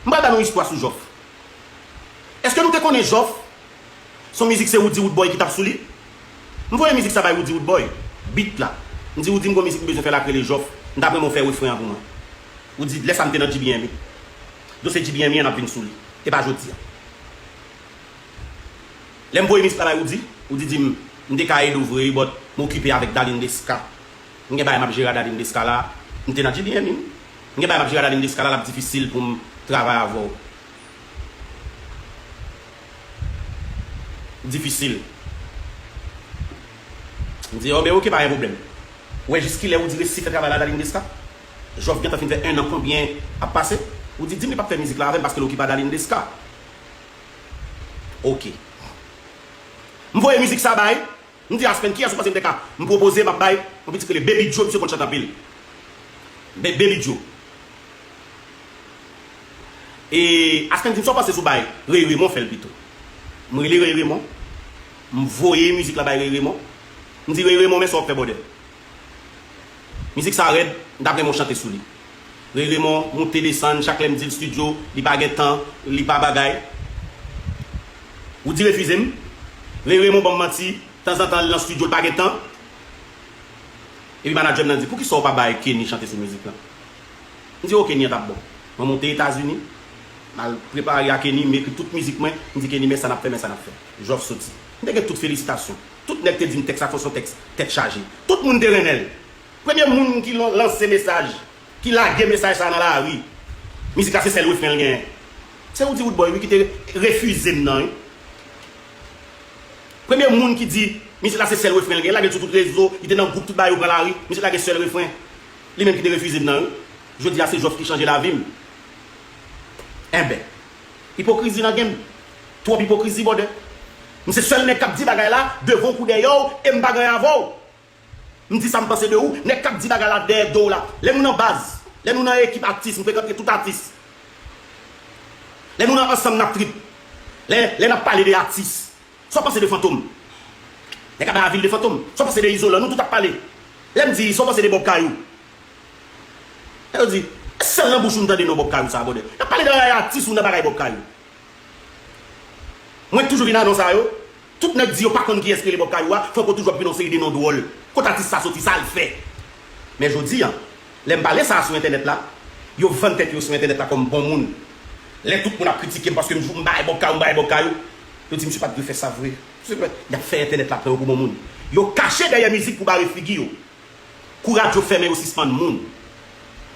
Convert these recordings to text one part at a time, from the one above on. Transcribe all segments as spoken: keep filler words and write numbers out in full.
M pral ba nou istwa sou Jòf. Èske nou te konnen Jòf? Se yon mizik se Roody Roodboy ki t ap sou li. M voye mizik sa bay Roody Roodboy. Beat la. M di Roody, m gon mizik m bezwen fè la k rele Jòf. M ta renmen w fè refren an pou mwen. Roody, lè sa m te nan G B M E. Dosye G B M E an ap vin sou li. E pa jodi a. Lè m voye mizik la bay Roody, Roody di m, m te ka ede w vre wi, but m okipe avèk Darline Desca. M gen bagay m ap jere a Darline Desca la. M te nan G B M E. M gen bagay m ap jere a Darline Desca la, l ap difisil pou m travay avè w. Difisil. M di, oh, ben oke, pa gen pwoblèm. Ou wè jis kilè Roody resi fè travay la Darline Desca? Jòf gentan fin fè en an konbyen ap pase? Roody di m li p ap fè mizik la avè m paske l okipe a Darline Desca. Oke. M voye mizik sa bay. M di Aspen, kiyès ou panse m te ka? M pwopoze, m ap bay yon pitit rele Baby Joe, misye konn chante anpil. Be- Baby Joe. E Aspen di m, sa w panse sou bay Ray Raymond fè l pito? M rele Ray Raymond. M voye mizik la bay Ray Raymond. M di, Ray Raymond, men sa w ap fè, brother. Mizik sa rèd, m t ap renmen w chante sou li. Ray Raymond moute desann, chak lè m di l studio, li pa gen tan, li pa bagay. Roody refize m. Ray Raymond ban m manti, tanzantan l nan studio, l pa gen tan. Epi manadjè m nan di, poukisa w pa bay Kenny chante sou mizik lan? M di, oh, Kenny an t ap bon. Mwen monte Etazini, m al prepare a Kenny, m ekri tout mizik mwen, m di Kenny, men sa n ap fè, men sa n ap fè. Jòf soti. M te gen tout felisitasyon. Tout nèg te di m tèks la fò s on tèks tèt chaje. Tout moun te renmen l. Premye moun ki lan- lanse mesaj, ki lage mesaj sa nan lari, mizik la se sèl refren l genyen. Se Roody Roodboy wi ki te refize m nan wi. Premye moun ki di mizik la se sèl refren l genyen, lage l sou tout rezo, li te nan gwoup tout bagay yo pran lari, mizik la gen sèl refren. Li menm ki te refize m nan wi. Jodi a se Jòf ki chanje lavi m. Enben, ipokrizi nan game. Twòp ipokrizi, brother. M se sèl nèg k ap di bagay la devan w kou dèyè w e m pa gen anyen avè w. M di sa m panse de ou, nèg k ap di bagay la dèyè do w la. Lè nou nan baz, lè nou nan ekip atis, m frekante tout atis. Lè nou nan ansanm n ap trip. Lè, lè n ap pale de atis. Sa w panse de Fantom? Nèg ap bay avil de Fantom. Sa w panse de Izolan? Nou tout ap pale. Lè m di, sa w panse de Bob Kayou? Lè yo di, e sèl nan bouch ou m tande non Bob Kayou sa, brother. N ap pale de bagay atis ou nan bagay Bob Kayou. Mwen toujou vin a non sa yo. Tout nèg di yo pa konn kiyès ki rele Bob Kayou a, Franco toujou ap vin yon seri de non dwòl. Kot atis sa soti, sa l fè? Men jodi a, lè m pale sa a sou entènèt la, yo vann tèt yo sou entènèt la kòm bon moun. Lè tout moun ap kritike m paske m jou m bay Bob Kayou, m bay Bob Kayou, yo di misye pa t dwe fè sa vre. Misye pa t, y ap fè entènèt la pran yo pou bon moun. Yo kache dèyè mizik pou bare figi yo. Kou radyo fèmen yo sispann moun.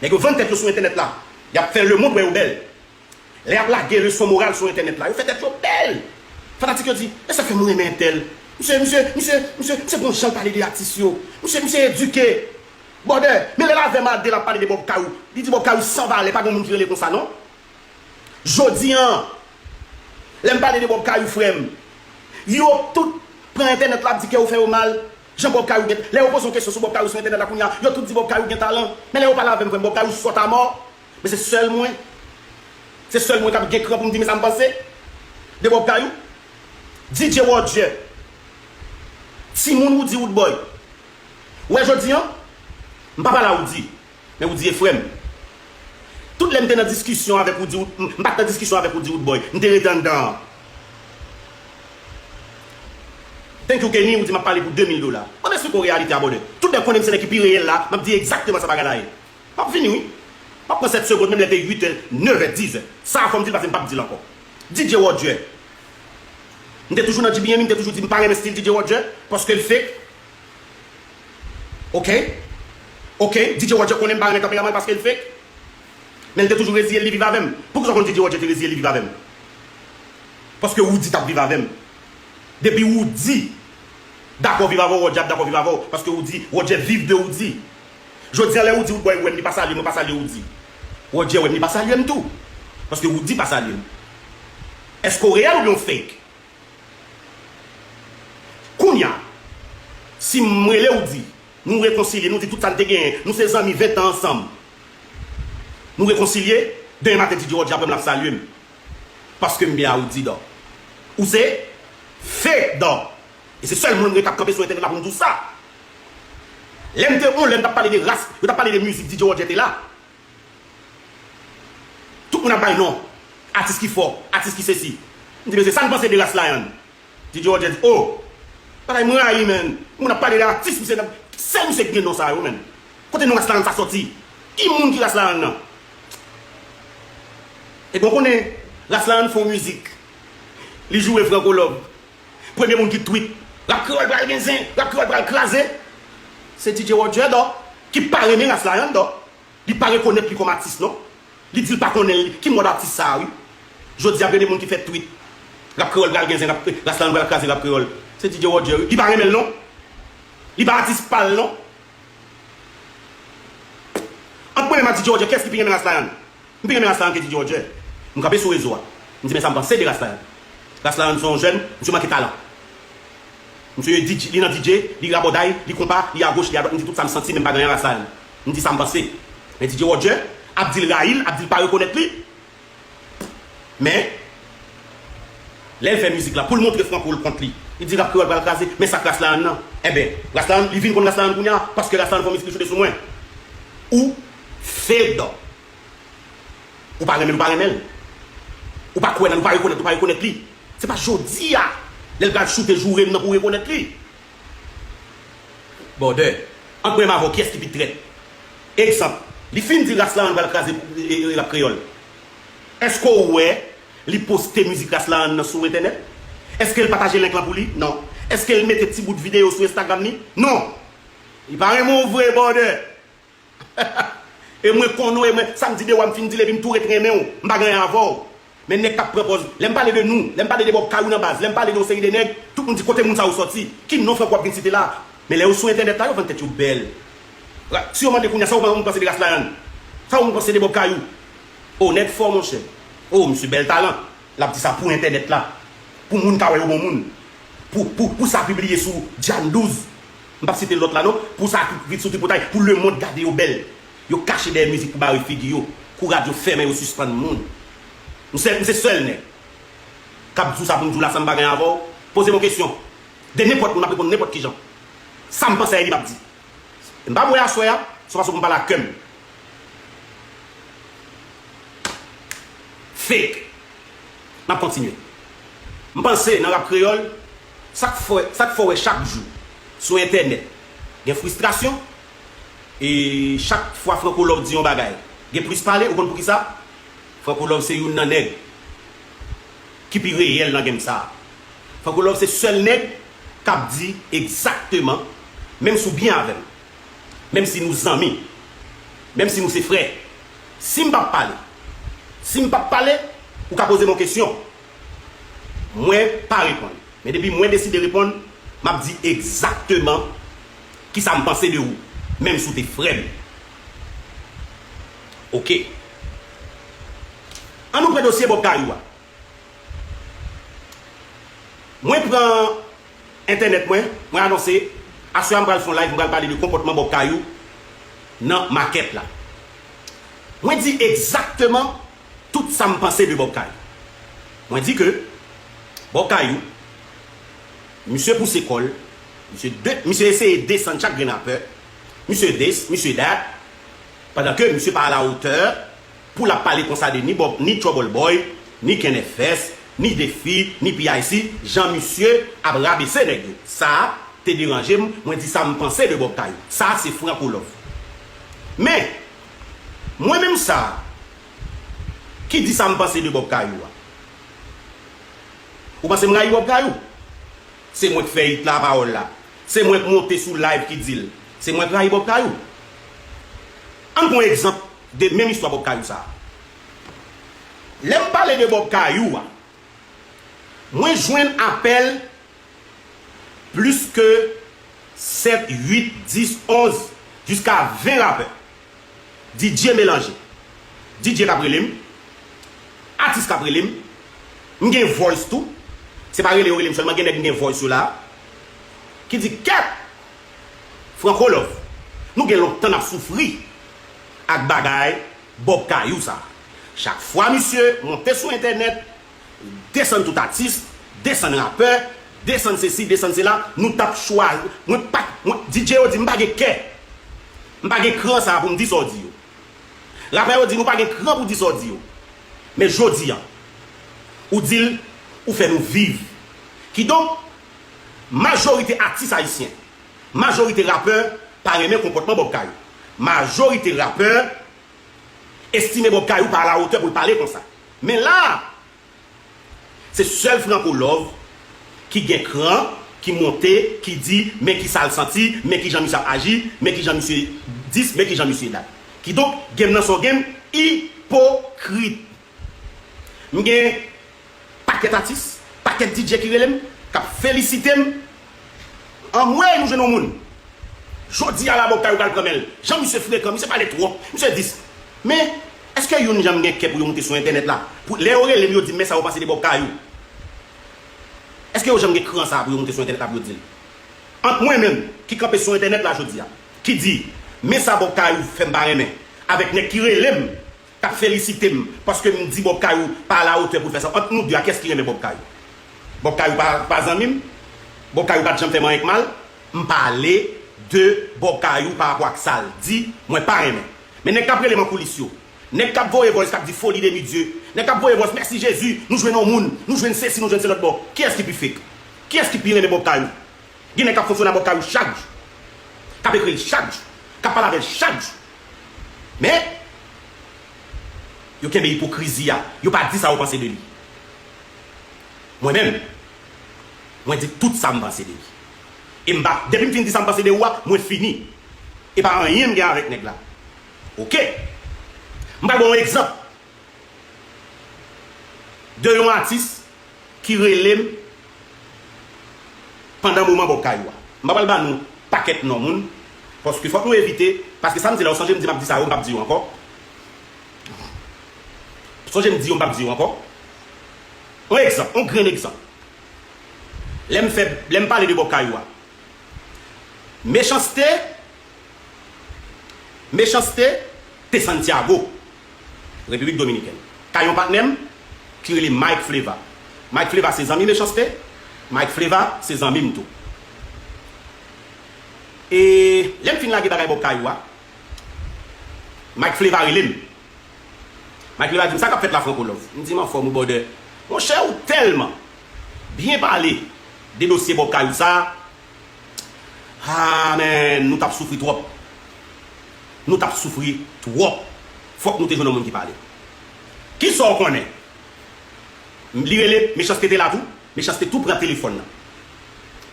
Nèg yo vann tèt yo sou entènèt la. Y ap fè lemonn wè yo bèl. Lè y ap lage leson moral sou entènèt la, yo fè tèt yo bèl. Fanatik yo di, e sa k fè m renmen entèl. Misye, misye, misye, misye, misye gon jan l pale de atis yo. Misye, misye edike. Brother, men lè l avè m a de l ap pale de Bob Kayou. Li di Bob Kayou san valè, pa gen moun ki rele konsa non. Jodi a, lè m pale de Bob Kayou, frè m, yo tout pran entènèt la ap di kè yo fè yo mal. Jan Bob Kayou gen, lè yo poze yon kesyon sou Bob Kayou sou entènèt la kounye a, yo tout di Bob Kayou gen talan. Men lè yo pale avè m, frè m, Bob Kayou sòt amò. Men se sèl mwen. Se sèl mwen k ap gen kran pou m di men sa m panse de Bob Kayou. D J Roger. Timoun Roody Roodboy. Ou wè jodi a, m pa pale a Roody. Men Roody e frè m. Tout lè m te nan diskisyon avèk Roody, m pa t nan diskisyon avèk Roody Roodboy. M te rete anndan an. Thank you, Kenny, ou di m ap pale pou de mil dola. Ban m esplike w reyalite a, brother. Tout nèg konnen m se nèg ki pi reyèl la, m ap di egzakteman sa bagay la ye. M ap vini, wi. M ap pran sèt segonn, menm lè te uit è, nèf è, diz è. Sa a fò m di l paske m p ap di l ankò. D J Roger. M te toujou nan G B M E, m te toujou di m pa renmen stil D J Roger, paske l fake. Oke? Oke? D J Roger konnen m pa renmen tanperaman l paske l fake. Men l te toujou reziye l, li viv avè m. Poukisa w konn D J Roger te reziye l, li viv avè m? Paske Roody t ap viv avè m. Depi Roody dakò viv avè w, Roger ap dakò viv avè w. Paske Roody, Roger viv de Roody. Jodi a, lè Roody Roodboy wè m, li pa salye m, mwen pa salye Roody. Roger wè m, li pa salye m tou. Paske Roody pa salye m. Èske w reyèl oubyen w fake? Kounye a, si m rele Roody, nou rekonsilye, nou di tout sa n te genyen, nou se zanmi ven tan ansanm. Nou rekonsilye, demen maten D J Roger ap wè m, l ap salye m. Paske m byen a Roody, dò. Ou se fake, dò. E se sèl moun mwen k ap kanpe sou entènèt la pou m di w sa. Lè m te on, lè m t ap pale de ras, yo t ap pale de mizik, D J Roger te la. Tout moun ap bay non. Atis ki fò, atis ki sesi. M di, mesye, sa n panse de Ras Lion? D J Roger di, oh, bagay m rayi, menn. Moun ap pale de atis, misye nan, sèl misye ki gen non sa yo, menn. Kote non Ras Lion sa sòti? Ki moun ki Ras Lion nan? E bon konnen, Ras Lion fè yon mizik. Li joure Franco Love. Premye moun ki tweet, Rap Kreyòl pral gen zen, Rap Kreyòl pral kraze. Se D J Roger, dò, ki pa renmen Ras Lion, dò. Li pa rekonèt li kòm atis, non. Li di l pa konnen li, ki mòd atis sa a, wi. Jodi a, premye moun ki fè tweet, Rap Kreyòl pral gen zen, rap, Ras Lion pral kraze Rap Kreyòl. Se D J Roger, wi. Li pa renmen l, non. Li pa atis pa l, non. Ant mwen menm ak D J Roger, kiyès ki pi renmen Ras Lion? M pi renmen Ras Lion ke D J Roger. M kanpe sou rezo a. M di, men sa m panse de Ras Lion. Ras Lion se yon jèn, misye manke talan. Misye D J, li nan D J, li rabòday, li konpa, li agoch, li adwat, m di tout sa m santi, men m pa gen anyen Ras Lion. M di sa m panse. Men D J Roger ap di l rayi l, ap di l pa rekonèt li. Men, lè l fè mizik la, pou l montre Franco l kont li, li di Rap Kreyòl pral kraze, men sa k Ras Lion nan? Enben, Ras Lion, li vin konn Ras Lion kounye a, paske Ras Lion fè yon mizik li choute sou mwen. Ou fed up. Ou pa renmen l, ou pa renmen l. Ou pa kwè nan l, ou pa rekonèt, ou pa rekonèt li. Se pa jodi a, lè l pral choute joure m nan pou w rekonèt li. Bòdè. Ant mwen menm avè w, kiyès ki pi trèt? Egzanp, li fin di Ras Lion pral kraze, e, e, Rap Kreyòl. Èske w wè li poste mizik Ras Lion nan sou entènèt? Èske l pataje link lan pou li? Non. Èske l mete ti bout videyo sou Instagram li? Non. Li pa renmen w vre, bòdè. E mwen konnen w, e mwen, sa m di de w a, m fin di l, epi m tou ret renmen w. M pa gen anyen avè w. Men nèg k ap pran pòz, lè m pale de nou, lè m pale de Bob Kayou nan baz, lè m pale de yon seri de nèg, tout moun di kote moun sa yo sòti, ki non Franco ap vin site la. Men lè yo sou entènèt la, yo vann tèt yo bèl. Ra-, si yo mande kounye a, sa ou, ou panse de Ras Lion? Sa ou panse de Bob Kayou? O, nèg fò, monchè. O, misye bèl talan. L ap di sa pou entènèt la. Pou moun ka wè yo bon moun. Pou, pou, pou sa pibliye sou Djann douz. M p ap site lòt la non. Pou sa vin sou tripotay. Pou lemonn gade yo bèl. Yo kache dèyè mizik pou bare figi yo. Kou radyo fèmen yo sispann moun. M se, m se sèl nèg k ap di w sa pou m di w la san m pa gen avè w. Poze m yon kesyon. De nenpòt moun, m ap reponn nenpòt kijan. Sa m panse a li m ap di. M pa bwè aswè a, se yon fason pou m pale ak kè m. Fake. N ap kontinye. M panse nan rap kreyòl, sa k fè, sa k fè w wè chak jou sou entènèt gen fristrasyon, e chak fwa Franco Love di yon bagay, gen plis pale, ou konn poukisa? Franco Love se youn nan nèg ki pi reyèl nan game sa a. Franco Love se sèl nèg k ap di egzakteman, menm si w byen avè m, menm si nou zanmi, menm si nou se frè, si m p ap pale, si m p ap pale, ou ka poze m yon kesyon, mwen pa reponn. Men depi mwen deside reponn, m ap di egzakteman kisa m panse de ou, menm si w te frè m. Oke. An nou pran dosye Bob Kayou a. Mwen pran entènèt mwen, mwen anonse, aswè a m pral fè yon live, m pral pale de konpòtman Bob Kayou nan makèt la. Mwen di egzakteman tout sa m panse de Bob Kayou. Mwen di ke Bob Kayou, misye pouse kò l, misye de, misye eseye desann chak grenn rapè, misye this, misye that, pandan ke misye pa a la otè pou l ap pale konsa de ni Bob, ni Trouble Boy, ni Ken F S, ni Defi, ni P I C, jan misye ap rabese nèg yo. Sa te deranje m, mwen di sa m panse de Bob Kayou. Sa se Franco Love. Men, mwen menm sa, ki di sa m panse de Bob Kayou a? Ou panse m rayi Bob Kayou? Se mwen k fè hit la, pawòl la. Se mwen k monte sou live ki di l. Se mwen k rayi Bob Kayou. Ann pran yon egzanp de menm istwa Bob Kayou sa a. Lè m pale de Bob Kayou a, mwen jwenn apèl plis ke sèt, uit, dis, onz, jiska ven rapè. D J melanje. D J k ap rele m, atis k ap rele m, m gen voice tou. Se pa rele yo rele m sèlman, gen nèg m gen voice yo la, ki di, kèt! Franco Love, nou gen lontan n ap soufri ak bagay Bob Kayou sa. Chak fwa misye monte sou entènèt, desann tout atis, desann rapè, desann sesi, desann sela, nou t ap chwazi. Mwen pa, mwen, D J yo di m pa gen kè. M pa gen kran sa a pou m di sa w di yo. Rapè yo di nou pa gen kran pou di sa w di yo. Men jodi a, Ou di l, ou fè nou viv. Kidonk, majorite atis ayisyen, majorite rapè pa renmen konpòtman Bob Kayou. Majorite rapè estime Bob Kayou pa alawotè pou l pale konsa. Men la, se sèl Franco Love ki gen kran, ki monte, ki di, men ki sa l santi, men ki jan misye ap aji, men ki jan misye dis, men ki jan misye dat. Kidonk, game nan se yon game ipokrit. M gen pakèt atis, pakèt D J ki rele m, k ap felisite m. Anmwey, nou jwenn yon moun. Jodi a la, Bob Kayou pral pran men l. Jan misye frekan, misye pale twòp, misye dis. Men, èske youn janm gen kè pou yo moute sou entènèt la? Pou, lè yo rele m, yo di m, men sa yo panse de Bob Kayou. Èske yo janm gen kran sa pou yo moute sou entènèt la pou yo di l? Ant mwen menm, ki kanpe sou entènèt la jodi a, ki di, men sa Bob Kayou fè m pa renmen, avèk nèg ki rele m, k ap felisite m paske m di Bob Kayou pa alawotè pou l fè sa. Ant nou de a, kiyès ki renmen Bob Kayou? Bob Kayou pa, pa zanmi m? Bob Kayou pa t janm fè m anyen k mal? M pale de Bob Kayou pa rapò ak sa l di, mwen pa renmen. Men nèg k ap rele m an koulis yo, nèg k ap voye voice k ap di foli de mi Dye, nèg k ap voye voice mèsi Jezi, nou jwenn yon moun, nou jwenn sesi, nou jwenn se lòt bò. Kiyès ki pi fake? Kiyès ki pi renmen Bob Kayou? Gen nèg k ap fonksyone ak Bob Kayou chak jou, k ap ekri l chak jou, k ap pale avè l chak jou. Men, yo kenbe ipokrizi a, yo pa di sa yo panse de li. Mwen menm, mwen di tout sa m panse de li. E m pa, depi m fin di sa m panse de ou a, mwen fini. E pa anyen m gen avèk nèg la. Oke? M pral ba w yon egzanp de yon atis ki rele m pandan moman Bob Kayou a. M pa pral ba nou pakèt non moun, paske fòk nou evite, paske sa m di la, ou sonje m di m ap di sa yo, m p ap di yo ankò. Sonje m di yo, m p ap di yo ankò. Yon egzanp, yon grenn egzanp. Lè m fè, lè m pale de Bob Kayou a, Mechanste, Mechanste te Santiago, Repiblik Dominikèn, kay yon patnè m ki rele Mike Fleva. Mike Fleva se zanmi Mechanste, Mike Fleva se zanmi m tou. E lè m fin lage bagay Bob Kayou a, Mike Fleva rele m. Mike Fleva di m, "Sa k ap fèt la, Franco Love?" M di, "M anfòm wi, brother." Monchè, ou tèlman byen pale de dosye Bob Kayou sa a. Ah, men, nou t ap soufri twòp. Nou t ap soufri twòp. Fòk nou te jwenn yon moun ki pale. Kisa w konnen? Li rele, Mechanste te la tou. Mechanste tou pran telefòn nan.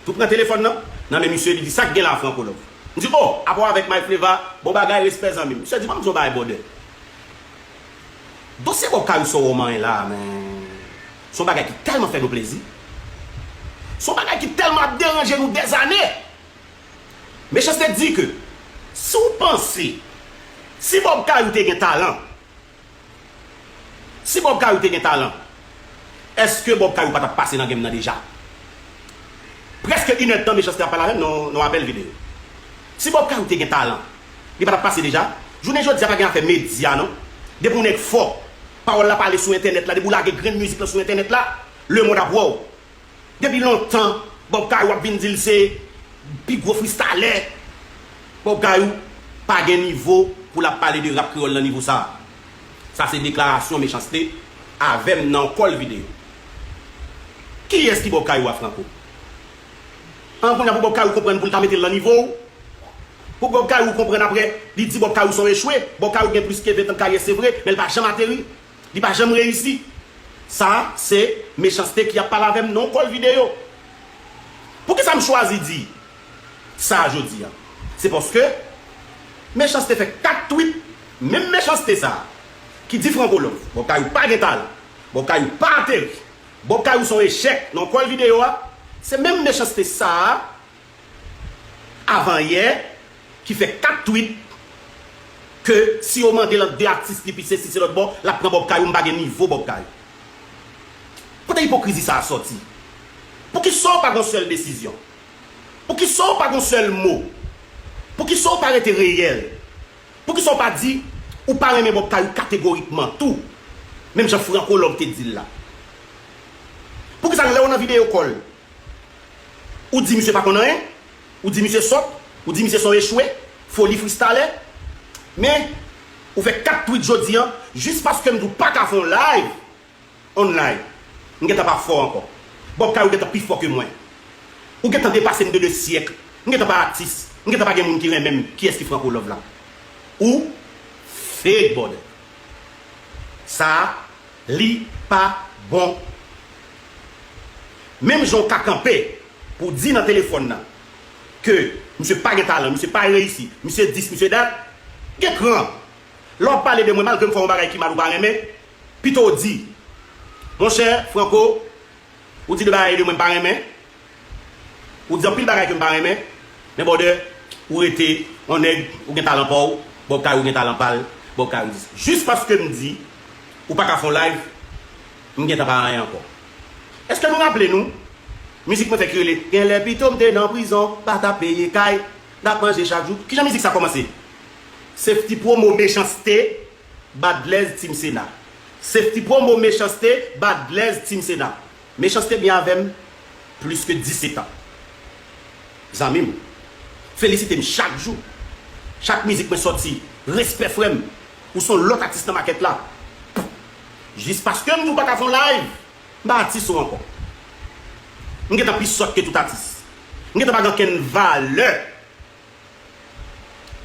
Tou pran telefòn nan nan men misye, li di, "Sa k gen la, Franco Love?" M di, "Oh, apa w avèk Mike Fleva? Bon bagay, respè zanmi m." Misye di, "Ban m di w yon bagay, brother. Dosye Bob Kayou sa w wè w manyen la a, men, se yon bagay ki tèlman fè nou plezi. Se yon bagay ki tèlman ap deranje nou dèzane." Mechanste di ke si w panse, si Bob Kayou te gen talan, si Bob Kayou te gen talan, èske Bob Kayou pa t ap pase nan game nan deja? Prèske inèdtan Mechanste ap pale avè m nan, nan apèl videyo. Si Bob Kayou te gen talan, li pa t ap pase deja? Jounen jodi a pa gen afè medya non. Depi yon nèg fò, pawòl la pale sou entènèt la, depi w lage grenn mizik lan sou entènèt la, lemonn ap wè w. Depi lontan, Bob Kayou ap vin di l se pi gwo freestyler. Bob Kayou pa gen nivo pou l ap pale de rap kreyòl nan nivo sa a. Sa se deklarasyon Mechanste avè m nan yon kòl videyo. Kiyès ki Bob Kayou a, Franco? An, kounye a pou Bob Kayou konprann pou l ta mete l nan nivo w? Pou Bob Kayou konprann apre, li di Bob Kayou se yon echwe? Bob Kayou gen plis ke ven tan karyè, se vre, men l pa janm ateri. Li pa janm reyisi. Sa, se Mechanste ki ap pale avè m nan yon kòl videyo. Poukisa m chwazi di sa jodi a? Se paske Mechanste fè kat tweet, menm Mechanste sa a, ki di Franco Love, Bob Kayou pa gen talan, Bob Kayou pa ateri, Bob Kayou se yon echèk nan yon kòl videyo a, se menm Mechanste sa a, avan yè, ki fè kat tweet ke si yo mande l ant de atis li pi sesi se lòt bò, l ap pran Bob Kayou, m pa gen nivo Bob Kayou. Kote ipokrizi sa a sòti? Poukisa w pa gen yon sèl desizyon? Poukisa w pa gen yon sèl mo? Poukisa w pa rete reyèl? Poukisa w pa di ou pa renmen Bob Kayou kategorikman tou? Menm jan Franco Love te di l la. Poukisa lè w nan videyo kòl, ou di misye pa konn anyen, ou di misye sòt, ou di misye se yon echwe, foli freestyler. Men, ou fè kat tweet jodi a, jis paske m di w pa ka fè yon live online. M gentan pa fò ankò. Bob Kay, ou gentan pi fò ke mwen. Ou gentan depase m de de syèk. M gentan pa atis. M gentan pa gen moun ki renmen m. Kiyès ki Franco Love la? Ou fake, brother. Sa a, li pa bon. Menm jan w ka kanpe pou di nan telefòn nan ke misye pa gen talan, misye pa reyisi, misye dis, misye dat, gen kran. Lè w ap pale de mwen, malgre m fè yon bagay ki mal ou pa renmen, pito w di, monchè Franco, ou di de bagay de mwen m pa renmen, ou di anpil bagay ke m pa renmen, men brother, ou rete yon nèg, ou gen talan pa w, Bob Kay ou gen talan pa l, Bob Kay ou di. Jis paske m di, ou pa ka fè yon live, m gentan pa anyen ankò. Èske nou raple nou? Mizik mwen fè ki rele, genlè pito m te nan prizon, pa t ap peye kay, n ap manje chak jou. Kijan mizik sa kòmanse? Safety Promo, Mechanste, Badlez, Team Sena. Safety Promo, Mechanste, Badlez, Team Sena. Mechanste byen avè m plis ke disèt an. Zanmi m, felisite m chak jou. Chak mizik mwen sòti, respè frè m. Ou se yon lòt atis nan makèt la. Jis paske m di w pa ka fè yon live, m pa atis ou ankò. M gentan pi sòt ke tout atis. M gentan pa gen okenn valè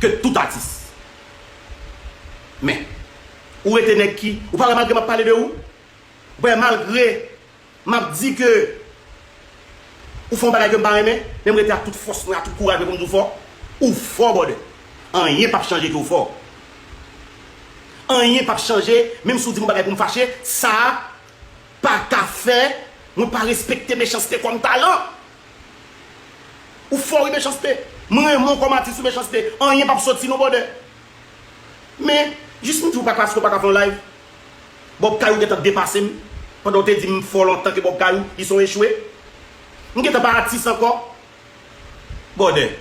ke tout atis. Men, ou rete nèg ki, ou pa wè malgre m ap pale de ou? Ou pa wè malgre m ap di ke ou fè yon bagay ke m pa renmen, men m rete ak tout fòs mwen, ak tout kouraj mwen pou m di w fò? Ou fò, brother. Anyen p ap chanje ke w fò. Anyen p ap chanje, menm si w di m yon bagay pou m fache, sa a pa ka fè mwen pa respekte Mechanste kòm talan. Ou fò wi, Mechanste. Mwen renmen w kòm atis wi, Mechanste. Anyen p ap soti non, brother. Men, jis m di w pa paske w pa ka fè yon live. Bob Kay ou gentan depase m. Pandan w te di m fò lontan ke Bob Kay ou, li se yon echwe. M gentan pa atis ankò. Brother,